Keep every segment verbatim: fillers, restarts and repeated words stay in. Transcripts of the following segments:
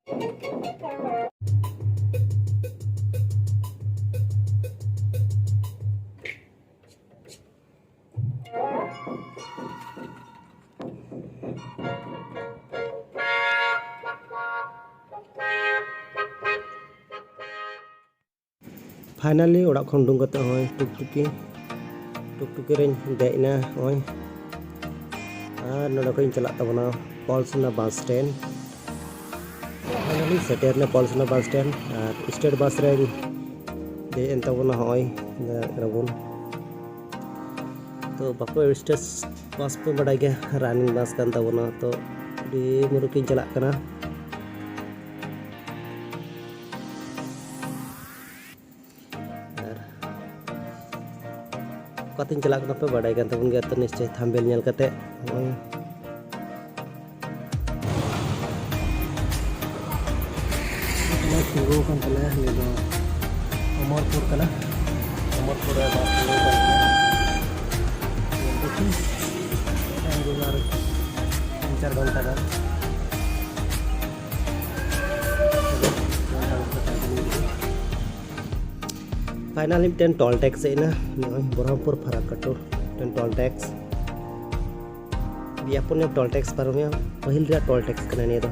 Finally ᱚᱲᱟᱜ ᱠᱷᱚᱱ ᱩᱰᱩᱝ ᱠᱟᱛᱮ ᱦᱚᱸᱜᱼᱚᱭ ᱴᱩᱠᱴᱩᱠᱤ, ᱴᱩᱠᱴᱩᱠᱤ ᱨᱮᱧ ᱫᱮᱡ ᱮᱱᱟ ᱦᱚᱸᱜᱼᱚᱭ᱾ ᱟᱨ ᱱᱚᱰᱮ ᱠᱷᱚᱱ ᱤᱧ ᱪᱟᱞᱟᱜ ᱛᱟᱵᱚᱱᱟ ᱯᱚᱞᱥᱚᱱᱟ bus stand᱾ Finally ᱥᱮᱴᱮᱨ ᱮᱱᱟ ᱯᱚᱞᱥᱚᱱᱟ bus stand᱾ ᱟᱨ state bus ᱨᱮᱧ ᱫᱮᱡ ᱮᱱ ᱛᱟᱵᱚᱱᱟ ᱦᱚᱸᱜᱼᱚᱭ, ᱫᱮᱡ ᱠᱟᱱᱟ ᱵᱚᱱ᱾ ᱛᱚ ᱵᱟᱸᱠᱩᱲᱟ state bus ᱯᱮ ᱵᱟᱰᱟᱭ ᱜᱮᱭᱟ, running bus ᱠᱟᱱ ᱛᱟᱵᱚᱱᱟ᱾ ᱛᱚ ᱟᱹᱰᱤ ᱢᱩᱨᱩᱠᱤᱧ ᱪᱟᱞᱟᱜ ᱠᱟᱱᱟ᱾ ᱟᱨ ᱚᱠᱟᱛᱤᱧ ᱪᱟᱞᱟᱜ ᱠᱟᱱᱟ ᱯᱮ ᱵᱟᱰᱟᱭ ᱠᱟᱱ ᱛᱟᱵᱚᱱ ᱜᱮᱭᱟ ᱛᱚ ᱱᱤᱥᱪᱚᱭ, thumbnail ᱧᱮᱞ ᱠᱟᱛᱮ᱾ ᱱᱚᱜᱼᱚᱭ ᱱᱚᱣᱟ ᱛᱤᱸᱜᱩ ᱟᱠᱟᱱ ᱛᱟᱞᱮᱭᱟ, ᱱᱤᱭᱟᱹ ᱫᱚ ᱚᱢᱚᱨᱯᱩᱨ ᱠᱟᱱᱟ᱾ ᱚᱢᱚᱨᱯᱩᱨ ᱨᱮ bus ᱛᱤᱸᱜᱩ ᱟᱠᱟᱱ ᱛᱟᱞᱮᱭᱟ᱾ ᱧᱮᱞ ᱯᱮ, ᱛᱤᱱ ᱪᱟᱨ ᱜᱷᱚᱱᱴᱟ ᱜᱟᱱ᱾ Finally ᱢᱤᱫᱴᱮᱱ toll tax ᱦᱮᱡ ᱮᱱᱟ, ᱱᱚᱜᱼᱚᱭ ᱵᱚᱨᱦᱚᱢᱯᱩᱨ ᱯᱷᱟᱨᱟᱠᱠᱟᱴᱩᱨ ᱢᱤᱫᱴᱮᱱ toll tax᱾ ᱟᱹᱰᱤ ᱟᱯᱚᱱ ᱧᱚᱜ toll tax ᱯᱟᱨᱚᱢ ᱦᱩᱭᱩᱜᱼᱟ, ᱯᱟᱹᱦᱤᱞ ᱨᱮᱭᱟᱜ toll tax ᱠᱟᱱᱟ ᱱᱤᱭᱟᱹ ᱫᱚ᱾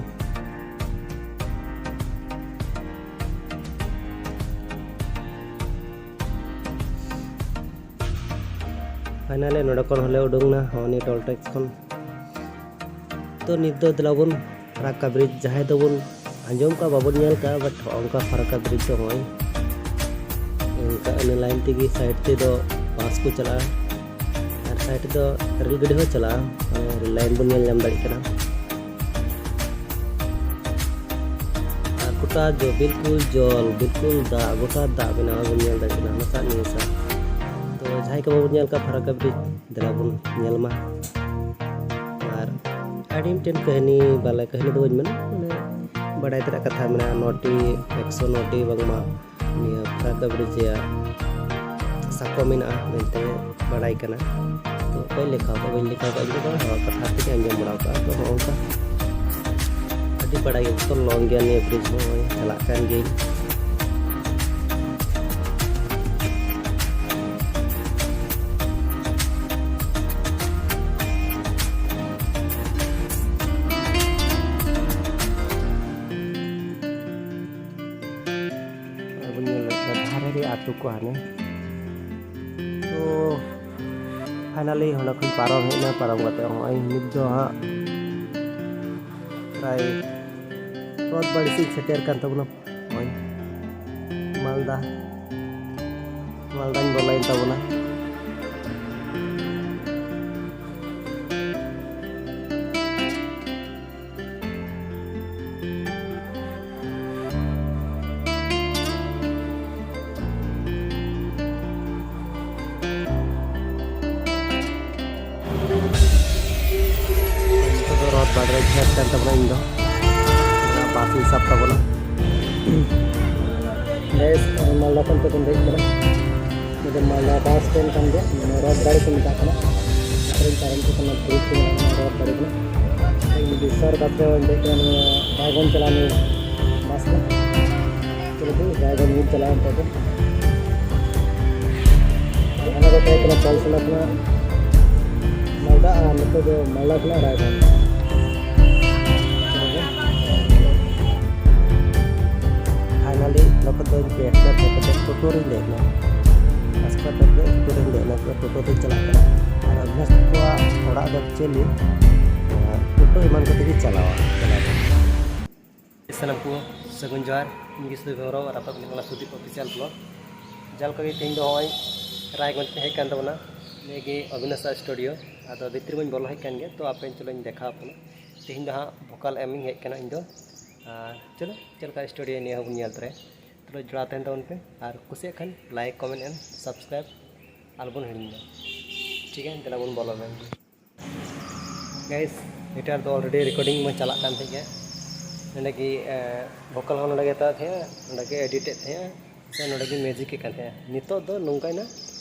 Finally ᱱᱚᱰᱮ ᱠᱷᱚᱱ ᱦᱚᱸᱞᱮ ᱩᱰᱩᱝ ᱮᱱᱟ ᱦᱚᱸ ᱱᱤᱭᱟᱹ toll tax ᱠᱷᱚᱱ᱾ ᱛᱚ ᱱᱤᱛ ᱫᱚ ᱫᱮᱞᱟ ᱵᱚᱱ ᱯᱷᱟᱨᱟᱠᱠᱟ bridge, ᱡᱟᱦᱟᱸᱭ ᱫᱚᱵᱚᱱ ᱟᱸᱡᱚᱢ ᱠᱟᱜᱼᱟ, ᱵᱟᱵᱚᱱ ᱧᱮᱞ ᱠᱟᱜᱼᱟ, but ᱦᱚᱸᱜᱼᱚ ᱱᱚᱝᱠᱟ ᱯᱷᱟᱨᱟᱠᱠᱟ bridge ᱫᱚ ᱦᱚᱸᱜᱼᱚᱭ ᱚᱱᱠᱟ ᱤᱱᱟᱹ line ᱛᱮᱜᱮ side ᱛᱮᱫᱚ bus ᱠᱚ ᱪᱟᱞᱟᱜᱼᱟ ᱟᱨ side ᱛᱮᱫᱚ ᱨᱮᱹᱞ ᱜᱟᱹᱰᱤ ᱦᱚᱸ ᱪᱟᱞᱟᱜᱼᱟ᱾ ᱨᱮᱹᱞ line ᱵᱚᱱ ᱧᱮᱞ ᱧᱟᱢ ᱫᱟᱲᱮᱭᱟᱜ ᱠᱟᱱᱟ᱾ ᱟᱨ ᱜᱚᱴᱟ ᱡᱚ-, ᱵᱤᱞᱠᱩᱞ ᱡᱚᱞ, ᱵᱤᱞᱠᱩᱞ ᱫᱟᱜ, ᱜᱚᱴᱟ ᱫᱟᱜ ᱢᱮᱱᱟᱜᱼᱟ, ᱵᱚᱱ ᱧᱮᱞ ᱫᱟᱲᱮᱭᱟᱜ ᱠᱟᱱᱟ ᱦᱟᱱᱟ ᱥᱟ ᱱᱤᱭᱟᱹ ᱥᱟ᱾ ᱛᱚ ᱡᱟᱦᱟᱸᱭ ᱠᱚ ᱵᱟᱵᱚᱱ ᱧᱮᱞ ᱠᱟᱜ ᱯᱷᱟᱨᱟᱠᱠᱟ bridge, ᱫᱮᱞᱟ ᱵᱚᱱ ᱧᱮᱞ ᱢᱟ᱾ ᱟᱨ ᱟᱹᱰᱤ ᱢᱤᱫᱴᱮᱱ ᱠᱟᱹᱦᱱᱤ ᱵᱟᱞᱟ, ᱠᱟᱹᱦᱱᱤ ᱫᱚ ᱵᱟᱹᱧ ᱢᱮᱱᱟ, ᱢᱟᱱᱮ ᱵᱟᱰᱟᱭ ᱛᱮᱱᱟᱜ ᱠᱟᱛᱷᱟ ᱢᱮᱱᱟᱜᱼᱟ, ᱱᱚᱴᱤ, ᱮᱠᱥᱚ ᱱᱚᱴᱤ ᱵᱟᱝᱢᱟ ᱱᱤᱭᱟᱹ ᱯᱷᱟᱨᱟᱠᱠᱟ bridge ᱨᱮᱭᱟᱜ ᱥᱟᱠᱚ ᱢᱮᱱᱟᱜᱼᱟ ᱢᱮᱱᱛᱮ ᱵᱟᱰᱟᱭ ᱠᱟᱱᱟ᱾ ᱛᱚ ᱚᱠᱚᱭ ᱞᱮᱠᱷᱟ ᱠᱟᱜ, ᱵᱟᱹᱧ ᱞᱮᱠᱷᱟ ᱠᱟᱜ, ᱤᱧ ᱫᱚ ᱦᱚᱲ ᱠᱟᱛᱷᱟ ᱛᱮᱜᱮ ᱟᱸᱡᱚᱢ ᱵᱟᱲᱟ ᱠᱟᱜᱼᱟ᱾ ᱛᱚ ᱦᱚᱸᱜᱼᱚ ᱱᱚᱝᱠᱟ ᱵᱟᱲᱟᱭ ᱜᱮᱭᱟ ᱛᱚ, ᱞᱚᱝ ᱜᱮᱭᱟ ᱱᱤᱭᱟᱹ ᱵᱨᱤᱡᱽ ᱦᱚᱸ, ᱱᱚᱜᱼᱚᱭ ᱪᱟᱞᱟᱜ ᱠᱟᱱ ᱜᱤᱭᱟᱹᱧ᱾ ᱟᱨ ᱵᱚᱱ ᱧᱮᱞ ᱞᱮᱠᱷᱟᱱ ᱫᱷᱟᱨᱮ ᱨᱮ ᱟᱹᱛᱩ ᱠᱚ ᱦᱟᱱᱮ᱾ ᱛᱚ finally ᱚᱸᱰᱮ ᱠᱷᱚᱱ ᱯᱟᱨᱚᱢ ᱦᱮᱡ ᱮᱱᱟ, ᱯᱟᱨᱚᱢ ᱠᱟᱛᱮ ᱱᱚᱜᱼᱚᱭ ᱱᱤᱛ ᱫᱚ ᱦᱟᱸᱜ ᱯᱨᱟᱭ ᱨᱚᱛ ᱵᱟᱲᱤ ᱥᱮᱫ ᱥᱮᱴᱮᱨ ᱠᱟᱱ ᱛᱟᱵᱚᱱᱟ᱾ ᱱᱚᱜᱼᱚᱭ ᱢᱟᱞᱫᱟ, ᱢᱟᱞᱫᱟᱧ ᱵᱚᱞᱚᱭᱮᱱ ᱛᱟᱵᱚᱱᱟ᱾ ᱱᱤᱛᱚᱜ ᱫᱚ ᱨᱚᱛ ᱵᱟᱲ ᱨᱮ ᱡᱷᱮᱸᱴ ᱠᱟᱱ ᱛᱟᱵᱚᱱᱟ ᱤᱧ ᱫᱚ᱾ ᱚᱱᱟ ᱵᱟᱥ ᱤᱧ ᱥᱟᱵ ᱛᱟᱵᱚᱱᱟ᱾ ᱵᱮᱥ, ᱢᱟᱞᱫᱟ ᱠᱷᱚᱱ ᱛᱮᱵᱚᱱ ᱫᱮᱡ ᱠᱟᱱᱟ᱾ ᱱᱤᱭᱟᱹ ᱫᱚ ᱢᱟᱞᱫᱟ ᱵᱟᱥ ᱥᱴᱮᱱᱰ ᱠᱟᱱ ᱜᱮᱭᱟ, ᱱᱚᱣᱟ ᱨᱚᱛ ᱵᱟᱲᱤ ᱠᱚ ᱢᱮᱛᱟᱜ ᱠᱟᱱᱟ᱾ ᱟᱨ ᱤᱧ ᱯᱟᱨᱚᱢ ᱦᱚᱪᱚ ᱠᱟᱱᱟ ᱵᱨᱤᱡᱽ ᱠᱚ ᱢᱮᱱᱟᱜᱼᱟ, ᱱᱚᱣᱟ ᱨᱚᱛ ᱵᱟᱲᱤ ᱠᱟᱱᱟ᱾ ᱤᱧ ᱵᱤᱥᱥᱟᱨ ᱵᱟᱥ ᱨᱮ ᱦᱚᱸᱧ ᱫᱮᱡ ᱠᱟᱱᱟ, ᱱᱤᱭᱟᱹ ᱨᱟᱭᱜᱚᱸᱡᱽ ᱪᱟᱞᱟᱣ ᱱᱤᱭᱟᱹ ᱵᱟᱥ ᱨᱮ᱾ ᱪᱚᱞᱚ ᱫᱩ, ᱨᱟᱭᱜᱚᱸᱡᱽ ᱧᱤᱨ ᱪᱟᱞᱟᱣ ᱮᱱ ᱛᱟᱵᱚ᱾ ᱦᱟᱱᱟ ᱫᱚ ᱛᱟᱦᱮᱸ ᱠᱟᱱᱟ ᱯᱚᱞᱥᱚᱱᱟ ᱠᱷᱚᱱᱟᱜ ᱢᱟᱞᱫᱟ, ᱟᱨ ᱱᱤᱛᱚᱜ ᱫᱚ ᱢᱟᱞᱫᱟ ᱠᱷᱚᱱᱟᱜ ᱨᱟᱭᱜᱚᱸᱡᱽ᱾ Finally ᱱᱚᱛᱮ ᱫᱚ ᱯᱮ ᱦᱟᱡᱟᱨ ᱴᱟᱠᱟ ᱠᱟᱛᱮ ᱴᱳᱴᱳ ᱨᱤᱧ ᱫᱮᱡ ᱮᱱᱟ᱾ ᱯᱟᱸᱪᱥᱚ ᱴᱟᱠᱟ ᱠᱟᱛᱮ ᱴᱳᱴᱳ ᱨᱤᱧ ᱫᱮᱡ ᱮᱱᱟ, ᱴᱳᱴᱳ ᱛᱮᱧ ᱪᱟᱞᱟᱜ ᱠᱟᱱᱟ᱾ ᱟᱨ ᱚᱵᱷᱤᱱᱟᱥ ᱛᱟᱠᱚᱣᱟᱜ ᱚᱲᱟᱜ ᱫᱚ actually, ᱟᱸ, ᱴᱳᱴᱳ ᱮᱢᱟᱱ ᱠᱟᱛᱮ ᱜᱮ ᱪᱟᱞᱟᱣᱟ, ᱪᱟᱞᱟᱣ ᱫᱚ᱾ ᱥᱟᱱᱟᱢ ᱠᱚ ᱥᱟᱹᱜᱩᱱ ᱡᱚᱦᱟᱨ, ᱤᱧ ᱜᱮ ᱥᱩᱫᱤᱯ ᱦᱮᱢᱵᱨᱚᱢ ᱟᱨ ᱟᱯᱮ ᱠᱚ ᱧᱮᱞ ᱠᱟᱱᱟ ᱥᱩᱫᱤᱯ Official Vlog᱾ ᱡᱟᱦᱟᱸ ᱞᱮᱠᱟ ᱜᱮ ᱛᱮᱦᱮᱧ ᱫᱚ ᱱᱚᱜᱼᱚᱭ ᱨᱟᱭᱜᱚᱸᱡᱽ ᱛᱮ ᱦᱮᱡ ᱠᱟᱱ ᱛᱟᱵᱚᱱᱟ, ᱱᱤᱭᱟᱹ ᱜᱮ ᱚᱵᱷᱤᱱᱟᱥ ᱟᱜ studio᱾ ᱟᱫᱚ ᱵᱷᱤᱛᱨᱤ ᱢᱟᱧ ᱵᱚᱞᱚ ᱦᱮᱡ ᱠᱟᱱ ᱜᱮᱭᱟ, ᱛᱚ ᱟᱯᱮ ᱪᱚᱞᱚᱧ ᱫᱮᱠᱷᱟᱣ ᱟᱯᱮ ᱠᱟᱱᱟ᱾ ᱛᱮᱦᱮᱧ ᱫᱚ ᱦᱟᱸᱜ vocal ᱮᱢ ᱤᱧ ᱦᱮᱡ ᱠᱟᱱᱟ ᱤᱧ ᱫᱚ᱾ ᱟᱨ ᱪᱚᱞᱚ, ᱪᱮᱫ ᱞᱮᱠᱟ studio ᱱᱤᱭᱟᱹ ᱦᱚᱸᱵᱚᱱ ᱧᱮᱞ ᱛᱚᱨᱟᱭᱟ᱾ ᱛᱚᱵᱮ ᱡᱚᱲᱟᱣ ᱛᱟᱦᱮᱱ ᱛᱟᱵᱚᱱ ᱯᱮ, ᱟᱨ ᱠᱩᱥᱤᱭᱟᱜ ᱠᱷᱟᱱ like, comment and subscribe ᱟᱞᱚᱵᱚᱱ ᱦᱤᱲᱤᱧ ᱢᱟ᱾ ᱴᱷᱤᱠ ᱜᱮᱭᱟ, ᱫᱮᱞᱟ ᱵᱚᱱ ᱵᱚᱞᱚ ᱞᱮᱱ ᱜᱮ᱾ Guys, ᱱᱮᱛᱟᱨ ᱫᱚ already recording ᱢᱟ ᱪᱟᱞᱟᱜ ᱠᱟᱱ ᱛᱟᱦᱮᱸᱫ ᱜᱮ᱾ ᱱᱚᱸᱰᱮ ᱜᱮ, ᱮᱸ, vocal ᱦᱚᱸ ᱱᱚᱸᱰᱮ ᱜᱮ ᱦᱟᱛᱟᱣᱮᱫ ᱛᱟᱦᱮᱸᱜᱼᱟ, ᱱᱚᱸᱰᱮ ᱜᱮ edit ᱮᱫ ᱛᱟᱦᱮᱸᱜᱼᱟ, ᱥᱮ ᱱᱚᱸᱰᱮ ᱜᱮ music ᱮᱫ ᱠᱟᱱ ᱛᱟᱦᱮᱸᱜᱼᱟ᱾ ᱱᱤᱛᱚᱜ ᱫᱚ ᱱᱚᱝᱠᱟᱭᱮᱱᱟ,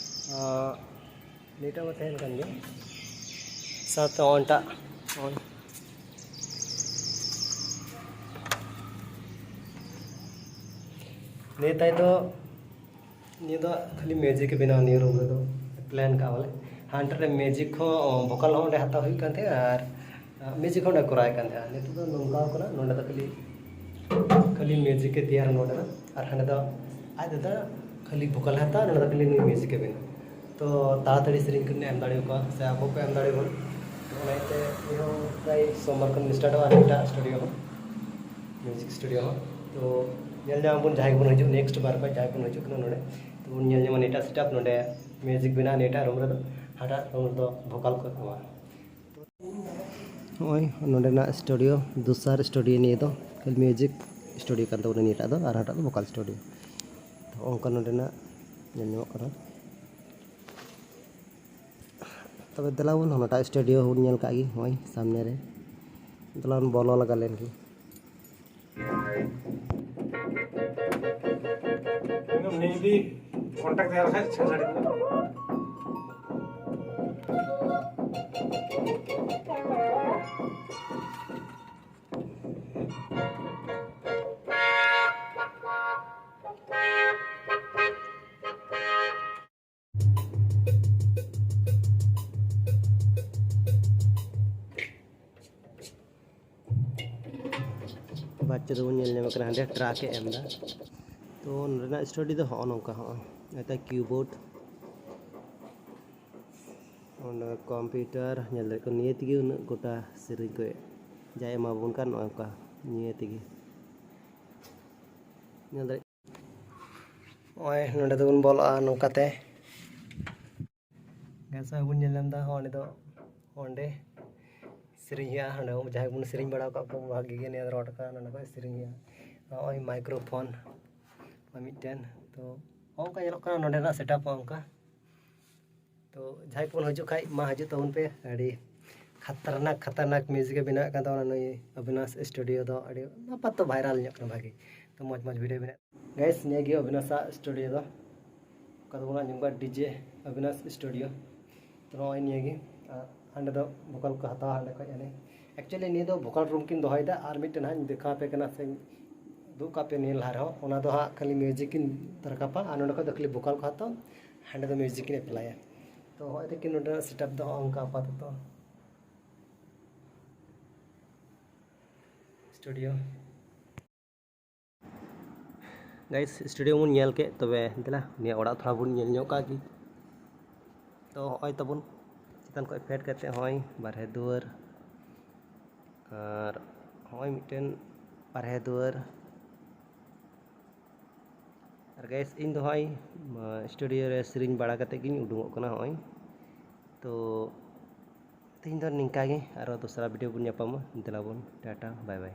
ᱟᱸ, ᱱᱤᱛᱚᱜ ᱢᱟ ᱛᱟᱦᱮᱱ ᱠᱟᱱ ᱜᱮᱭᱟ᱾ ᱥᱟᱶᱛᱮ ᱚᱱᱴᱟᱜ, ᱚᱱ-, ᱱᱤᱭᱟᱹ ᱛᱟᱭ ᱫᱚ, ᱱᱤᱭᱟᱹ ᱫᱚ ᱠᱷᱟᱹᱞᱤ ᱢᱤᱭᱩᱡᱤᱠ ᱮ ᱵᱮᱱᱟᱣᱟ ᱱᱤᱭᱟᱹ ᱨᱩᱢ ᱨᱮᱫᱚ, ᱯᱞᱮᱱ ᱠᱟᱜᱼᱟ ᱵᱚᱞᱮ᱾ ᱦᱟᱱᱛᱮ ᱨᱮ ᱢᱤᱭᱩᱡᱤᱠ ᱦᱚᱸ, ᱵᱷᱳᱠᱟᱞ ᱦᱚᱸ ᱚᱸᱰᱮ ᱦᱟᱛᱟᱣ ᱦᱩᱭᱩᱜ ᱠᱟᱱ ᱛᱟᱦᱮᱸᱜᱼᱟ ᱟᱨ ᱢᱤᱭᱩᱡᱤᱠ ᱦᱚᱸ ᱚᱸᱰᱮ ᱠᱚᱨᱟᱣᱮᱫ ᱠᱟᱱ ᱛᱟᱦᱮᱸᱜᱼᱟ᱾ ᱱᱤᱛᱚᱜ ᱫᱚ ᱱᱚᱝᱠᱟ ᱠᱟᱱᱟ, ᱱᱚᱸᱰᱮ ᱫᱚ ᱠᱷᱟᱹᱞᱤ, ᱠᱷᱟᱹᱞᱤ ᱢᱤᱭᱩᱡᱤᱠ ᱮ ᱛᱮᱭᱟᱨᱟ ᱱᱚᱸᱰᱮ ᱫᱚ, ᱟᱨ ᱦᱟᱸᱰᱮ ᱫᱚ ᱟᱡ ᱫᱟᱫᱟ ᱠᱷᱟᱹᱞᱤ ᱵᱷᱳᱠᱟᱞ ᱦᱟᱛᱟᱣᱟ, ᱱᱚᱸᱰᱮ ᱫᱚ ᱠᱷᱟᱹᱞᱤ ᱱᱩᱭ ᱢᱤᱭᱩᱡᱤᱠ ᱮ ᱵᱮᱱᱟᱣᱟ᱾ ᱛᱚ ᱛᱟᱲᱟᱛᱟᱲᱤ ᱥᱮᱨᱮᱧ ᱠᱚ ᱮᱢ ᱫᱟᱲᱮᱭᱟᱠᱚᱣᱟ ᱥᱮ ᱟᱵᱚ ᱠᱚ ᱮᱢ ᱫᱟᱲᱮᱭᱟᱵᱚᱱ᱾ ᱛᱚ ᱚᱱᱟ ᱤᱭᱟᱹᱛᱮ ᱤᱧ ᱦᱚᱸ ᱯᱨᱟᱭ ᱥᱳᱢᱵᱟᱨ ᱠᱷᱚᱱ ᱥᱴᱟᱨᱴᱚᱜᱼᱟ ᱱᱤᱭᱟᱹᱴᱟᱜ ᱥᱴᱩᱰᱤᱭᱳ ᱦᱚᱸ, ᱢᱤᱭᱩᱡᱤᱠ ᱥᱴᱩᱰᱤᱭᱳ ᱦᱚᱸ᱾ ᱛᱚ ᱧᱮᱞ ᱧᱟᱢ ᱟᱵᱚᱱ ᱡᱟᱦᱟᱸᱭ ᱜᱮᱵᱚᱱ ᱦᱤᱡᱩᱜ, ᱱᱮᱠᱥᱴ ᱵᱟᱨ ᱠᱷᱚᱱ ᱡᱟᱦᱟᱸᱭ ᱵᱚᱱ ᱦᱤᱡᱩᱜ ᱠᱟᱱᱟ ᱱᱚᱰᱮ, ᱛᱚ ᱵᱚᱱ ᱧᱮᱞ ᱧᱟᱢᱟ ᱱᱤᱭᱟᱹᱴᱟᱜ ᱥᱮᱴᱟᱯ᱾ ᱱᱚᱰᱮ ᱢᱤᱭᱩᱡᱤᱠ ᱵᱮᱱᱟᱜᱼᱟ ᱱᱤᱭᱟᱹᱴᱟᱜ ᱨᱩᱢ ᱨᱮᱫᱚ, ᱦᱟᱱᱟᱴᱟᱜ ᱨᱩᱢ ᱨᱮᱫᱚ ᱵᱷᱳᱠᱟᱞ ᱠᱚ ᱮᱢᱟ᱾ ᱱᱚᱜᱼᱚᱭ ᱱᱚᱰᱮᱱᱟᱜ ᱥᱴᱩᱰᱤᱭᱳ, ᱫᱚᱥᱟᱨ ᱥᱴᱩᱰᱤᱭᱳ ᱱᱤᱭᱟᱹ ᱫᱚ, ᱢᱤᱭᱩᱡᱤᱠ ᱥᱴᱩᱰᱤᱭᱳ ᱠᱟᱱ ᱛᱟᱵᱚᱱᱟ ᱱᱤᱭᱟᱹᱴᱟᱜ ᱫᱚ, ᱟᱨ ᱦᱟᱱᱟᱴᱟᱜ ᱫᱚ ᱵᱷᱳᱠᱟᱞ ᱥᱴᱩᱰᱤᱭᱳ᱾ ᱛᱚ ᱚᱱᱠᱟ ᱱᱚᱰᱮᱱᱟᱜ ᱧᱮᱞ ᱧᱟᱢᱚᱜ ᱠᱟᱱᱟ᱾ ᱛᱚᱵᱮ ᱫᱮᱞᱟ ᱵᱚᱱ ᱦᱟᱱᱟᱴᱟᱜ ᱥᱴᱩᱰᱤᱭᱳ ᱦᱚᱸᱵᱚᱱ ᱧᱮᱞ ᱠᱟᱜ ᱜᱮ, ᱱᱚᱜᱼᱚᱭ ᱥᱟᱢᱱᱮ ᱨᱮ᱾ ᱫᱮᱞᱟ ᱵᱚᱱ ᱵᱚᱞᱚ ᱞᱟᱜᱟ ᱞᱮᱱ ᱜᱮ᱾ ᱱᱤᱭᱟᱹ ᱡᱩᱫᱤ ᱠᱚᱱᱴᱟᱠᱴ ᱛᱟᱦᱮᱸ ᱞᱮᱱᱠᱷᱟᱱ ᱪᱷᱟᱲᱟ ᱫᱟᱲᱮᱭᱟᱜᱼᱟ᱾ ᱵᱟᱫ ᱨᱮᱵᱚᱱ ᱧᱮᱞ ᱧᱟᱢᱮ ᱠᱟᱱᱟ ᱦᱟᱸᱰᱮ ᱴᱨᱟᱠ ᱮ ᱮᱢ ᱮᱫᱟ᱾ ᱛᱚ ᱱᱚᱰᱮᱱᱟᱜ ᱥᱴᱟᱰᱤ ᱫᱚ ᱦᱚᱸᱜᱼᱚ ᱱᱚᱝᱠᱟ, ᱦᱚᱸᱜᱼᱚᱭ ᱱᱮᱛᱟᱨ ᱠᱤᱵᱳᱨᱰ, ᱚᱸᱰᱮ ᱠᱚᱢᱯᱤᱭᱩᱴᱟᱨ, ᱧᱮᱞ ᱫᱟᱲᱮᱭᱟᱜ ᱠᱟᱱᱟ ᱱᱤᱭᱟᱹ ᱛᱮᱜᱮ ᱩᱱᱟᱹᱜ ᱜᱚᱴᱟ ᱥᱮᱨᱮᱧ ᱠᱚ ᱡᱟᱭ ᱮᱢᱟᱵᱚᱱ ᱠᱟᱱ, ᱱᱚᱜᱼᱚ ᱱᱚᱝᱠᱟ ᱱᱤᱭᱟᱹ ᱛᱮᱜᱮ ᱧᱮᱞ ᱫᱟᱲᱮᱭᱟᱜ᱾ ᱱᱚᱜᱼᱚᱭ ᱱᱚᱸᱰᱮ ᱫᱚᱵᱚᱱ ᱵᱚᱞᱚᱜᱼᱟ ᱱᱚᱝᱠᱟᱛᱮ᱾ ᱜᱮᱥ ᱦᱚᱸ ᱵᱚᱱ ᱧᱮᱞ ᱧᱟᱢ ᱮᱫᱟ, ᱦᱚᱸ, ᱚᱸᱰᱮ ᱫᱚ, ᱚᱸᱰᱮ ᱥᱮᱨᱮᱧ ᱦᱩᱭᱩᱜᱼᱟ᱾ ᱚᱸᱰᱮ ᱡᱟᱦᱟᱸᱭ ᱵᱚᱱ ᱥᱮᱨᱮᱧ ᱵᱟᱲᱟ ᱟᱠᱟᱫ ᱠᱚ, ᱵᱷᱟᱜᱮ ᱜᱮ ᱱᱤᱭᱟᱹ ᱨᱚᱰ ᱠᱟᱱᱟ, ᱱᱚᱸᱰᱮ ᱠᱷᱚᱱ ᱥᱮᱨᱮᱧ ᱦᱩᱭᱩᱜᱼᱟ᱾ ᱱᱚᱜᱼᱚᱭ ᱢᱟᱭᱠᱨᱳᱯᱷᱳᱱ ᱢᱤᱫᱴᱮᱱ᱾ ᱛᱚ ᱚᱱᱠᱟ ᱧᱮᱞᱚᱜ ᱠᱟᱱᱟ ᱱᱚᱸᱰᱮᱱᱟᱜ ᱥᱮᱴᱟᱯ ᱦᱚᱸ ᱚᱱᱠᱟ᱾ ᱛᱚ ᱡᱟᱦᱟᱸᱭ ᱠᱚᱵᱚᱱ ᱦᱤᱡᱩᱜ ᱠᱷᱟᱡ ᱢᱟ ᱦᱤᱡᱩᱜ ᱛᱟᱵᱚᱱ ᱯᱮ᱾ ᱟᱹᱰᱤ ᱠᱷᱟᱛᱟᱨᱱᱟᱠ, ᱠᱷᱟᱛᱟᱨᱱᱟᱠ ᱢᱤᱭᱩᱡᱤᱠ ᱮ ᱵᱮᱱᱟᱣᱮᱫ ᱠᱟᱱ ᱛᱟᱵᱚᱱᱟ ᱱᱩᱭ ᱚᱵᱤᱱᱟᱥ ᱥᱴᱩᱰᱤᱭᱳ ᱫᱚ᱾ ᱟᱹᱰᱤ ᱟᱯᱟᱛᱚ ᱵᱷᱟᱭᱨᱟᱞ ᱧᱚᱜ ᱠᱟᱱᱟ ᱵᱷᱟᱜᱮ, ᱛᱚ ᱢᱚᱡᱽ ᱢᱚᱡᱽ ᱵᱷᱤᱰᱤᱭᱳ ᱵᱮᱱᱟᱣ᱾ ᱜᱟᱭᱥ, ᱱᱤᱭᱟᱹ ᱜᱮ ᱚᱵᱤᱱᱟᱥᱟᱜ ᱥᱴᱩᱰᱤᱭᱳ ᱫᱚ᱾ ᱚᱠᱟ ᱫᱚᱵᱚᱱ ᱟᱸᱡᱚᱢ ᱠᱟᱜ ᱰᱤᱡᱮ ᱚᱵᱤᱱᱟᱥ ᱥᱴᱩᱰᱤᱭᱳ᱾ ᱛᱚ ᱱᱚᱜᱼᱚᱭ ᱱᱤᱭᱟᱹ ᱜᱮ᱾ ᱟᱨ ᱦᱟᱸᱰᱮ ᱫᱚ ᱵᱷᱳᱠᱟᱞ ᱠᱚ ᱦᱟᱛᱟᱣᱟ ᱦᱟᱸᱰᱮ ᱠᱷᱚᱡ ᱦᱟᱱᱮ᱾ ᱮᱠᱪᱩᱭᱮᱞᱤ ᱱᱤᱭᱟᱹ ᱫᱚ ᱵᱷᱳᱠᱟᱞ ᱨᱩᱢ ᱠᱤᱱ ᱫᱚᱦᱚᱭᱮᱫᱟ, ᱟᱨ ᱢᱤᱫᱴᱮᱱ ᱦᱟᱸᱜ ᱤᱧ ᱫᱮᱠᱷᱟᱣ ᱟᱯᱮ ᱠᱟᱱᱟ ᱥᱮ ᱩᱫᱩᱜ ᱠᱟᱜ ᱯᱮ ᱱᱤᱭᱟᱹ ᱞᱟᱦᱟ ᱨᱮᱦᱚᱸ᱾ ᱚᱱᱟ ᱫᱚ ᱦᱟᱸᱜ ᱠᱷᱟᱹᱞᱤ ᱢᱤᱭᱩᱡᱤᱠ ᱠᱤᱱ ᱨᱟᱠᱟᱵᱟ ᱟᱨ ᱱᱚᱸᱰᱮ ᱠᱷᱚᱡ ᱫᱚ ᱠᱷᱟᱹᱞᱤ ᱵᱷᱳᱠᱟᱞ ᱠᱚ ᱦᱟᱛᱟᱣᱟ, ᱦᱟᱸᱰᱮ ᱫᱚ ᱢᱤᱭᱩᱡᱤᱠ ᱠᱤᱱ ᱮᱯᱞᱟᱭᱟ᱾ ᱛᱚ ᱦᱚᱸᱜᱼᱚᱭ ᱛᱟᱹᱠᱤᱱ ᱱᱚᱸᱰᱮᱱᱟᱜ ᱥᱮᱴᱟᱯ ᱫᱚ ᱦᱚᱸᱜᱼᱚ ᱱᱚᱝᱠᱟ ᱟᱯᱟᱛᱚᱛᱚ ᱥᱴᱩᱰᱤᱭᱳ᱾ ᱜᱟᱭᱤᱥ, ᱥᱴᱩᱰᱤᱭᱳ ᱵᱚᱱ ᱧᱮᱞ ᱠᱮᱫ, ᱛᱚᱵᱮ ᱫᱮᱞᱟ ᱱᱤᱭᱟᱹ ᱚᱲᱟᱜ ᱛᱷᱚᱲᱟ ᱵᱚᱱ ᱧᱮᱞ ᱧᱚᱜ ᱠᱟᱜ ᱜᱮ᱾ ᱛᱚ ᱦᱚᱸᱜᱼᱚᱭ ᱛᱟᱵᱚᱱ ᱪᱮᱛᱟᱱ ᱠᱷᱚᱡ ᱯᱷᱮᱰ ᱠᱟᱛᱮ ᱦᱚᱸᱜᱼᱚᱭ ᱵᱟᱨᱦᱮ ᱫᱩᱣᱟᱹᱨ, ᱟᱨ ᱦᱚᱸᱜᱼᱚᱭ ᱢᱤᱫᱴᱮᱱ ᱵᱟᱨᱦᱮ ᱫᱩᱣᱟᱹᱨ᱾ ᱟᱨ ᱜᱟᱭᱤᱥ, ᱤᱧ ᱫᱚ ᱦᱚᱸᱜᱼᱚᱭ ᱥᱴᱩᱰᱤᱭᱳ ᱨᱮ ᱥᱮᱨᱮᱧ ᱵᱟᱲᱟ ᱠᱟᱛᱮ ᱜᱤᱧ ᱩᱰᱩᱝᱚᱜ ᱠᱟᱱᱟ ᱦᱚᱸᱜᱼᱚᱭ᱾ ᱛᱚ ᱛᱮᱦᱮᱧ ᱫᱚ ᱱᱤᱝᱠᱟ ᱜᱮ, ᱟᱨᱚ ᱫᱚᱥᱨᱟ ᱵᱷᱤᱰᱤᱭᱳ ᱵᱚᱱ ᱧᱟᱯᱟᱢᱟ᱾ ᱫᱮᱞᱟ ᱵᱚᱱ, ᱴᱟᱴᱟ, ᱵᱟᱭ ᱵᱟᱭ᱾